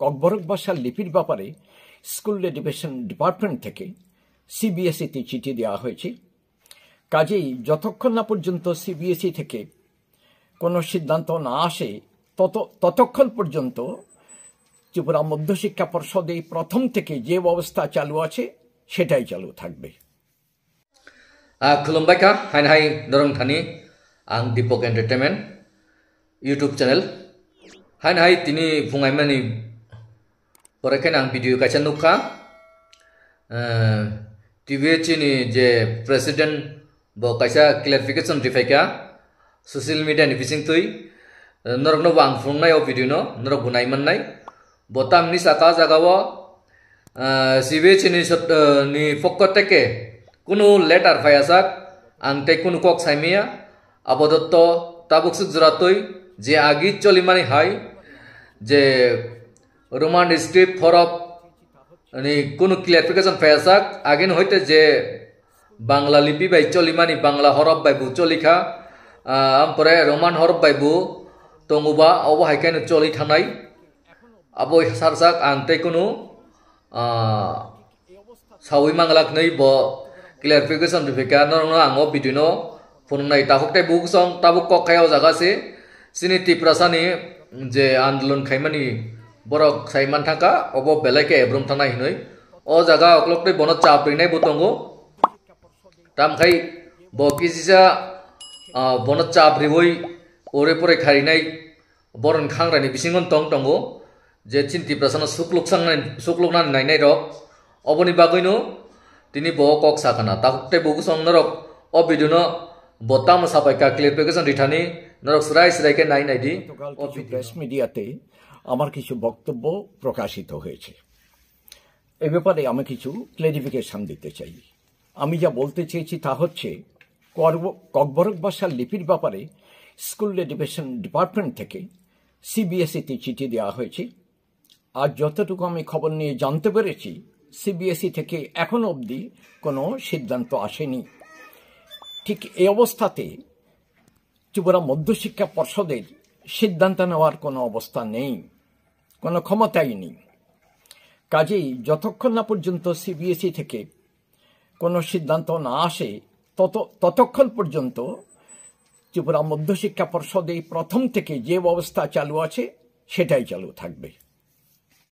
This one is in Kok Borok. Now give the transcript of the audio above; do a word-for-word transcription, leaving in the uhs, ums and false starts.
ককবরক ভাষার লিপির ব্যাপারে স্কুল এডুকেশন ডিপার্টমেন্ট থেকে সিবিএসইতে চিঠি দেওয়া হয়েছে। কাজেই যতক্ষণ না পর্যন্ত সিবিএসই থেকে কোনো সিদ্ধান্ত না আসে, তত ততক্ষণ পর্যন্ত ত্রিপুরা মধ্যশিক্ষা পর্ষদে প্রথম থেকে যে ব্যবস্থা চালু আছে, সেটাই চালু থাকবে। Ah, khulumbai kha, hain hai norong thani, ang Deepak Entertainment YouTube channel. Hain hai tini phungaimani pore khe ang video kaisa nukha. Eh, T V H ni je president bo kaisa clarification riphaikha social media ni bisingtwi. Eh, norokno bo ang phunuknai o video no, norok bo nai mannai. Bo tamni saka jagao, ah, C B H ni sot-, eh, ni pokko teke kunu letter phaiyasak, ang tei kunu kok saimaya. Abodotto tabuk swk jora twi je agi cholimani hai je Roman script horop ni kunu clarification phaiyasak, agini hoite je Bangla lipi bai cholimani, Bangla horop bai bo cholikha, ah, ampore Roman horop bai bo tonguba, obo hai khe no choli thangnai. Abo sarsak ang tei kunu, ah, sawi manglak nai bo clarification riphaikha norokno ang o video no phunuknai. Takhuk tei bukhuk song tabuk kok khai o jaga se chini Tiprasani je andolon khaimani borok sai manthangkha, obo belai khe ebrum thangnai hinwi. O jaga oklok tei bono chap rinai bo tongo. Tamkhai bo kisisa, ah, bono chap riwi ore pore kharinai borokni khangraini bisingo tong tongo je chini Tiprasano sukluk sangnai, sukluknani nainai rok. Oboni bagwino tini bo kok sakana. Takhuk tei bukhuk song norok o video no bo tamo sapaikha clarification rithani norok srai srai khe nai nai di. গতকাল কিছু প্রেস মিডিয়াতে আমার কিছু বক্তব্য প্রকাশিত হয়েছে। এ ব্যাপারে আমি কিছু ক্লেরিফিকেশন দিতে চাই। আমি যা বলতে চেয়েছি তা হচ্ছে, করব-, ককবরক ভাষার লিপির ব্যাপারে স্কুল এডুকেশন ডিপার্টমেন্ট থেকে সিবিএসইতে চিঠি দেওয়া হয়েছে। আর যতটুকু আমি খবর নিয়ে জানতে পেরেছি, সিবিএসই থেকে এখনো অবধি কোনো সিদ্ধান্ত আসেনি। ঠিক এই অবস্থাতে ত্রিপুরা মধ্যশিক্ষা পর্ষদের সিদ্ধান্ত নেওয়ার কোনো অবস্থা নেই, কোনো ক্ষমতাই নেই। কাজেই যতক্ষণ না পর্যন্ত সিবিএসই থেকে কোনো সিদ্ধান্ত না আসে, তত ততক্ষণ পর্যন্ত ত্রিপুরা মধ্যশিক্ষা পর্ষদে প্রথম থেকে যে ব্যবস্থা চালু আছে, সেটাই চালু থাকবে।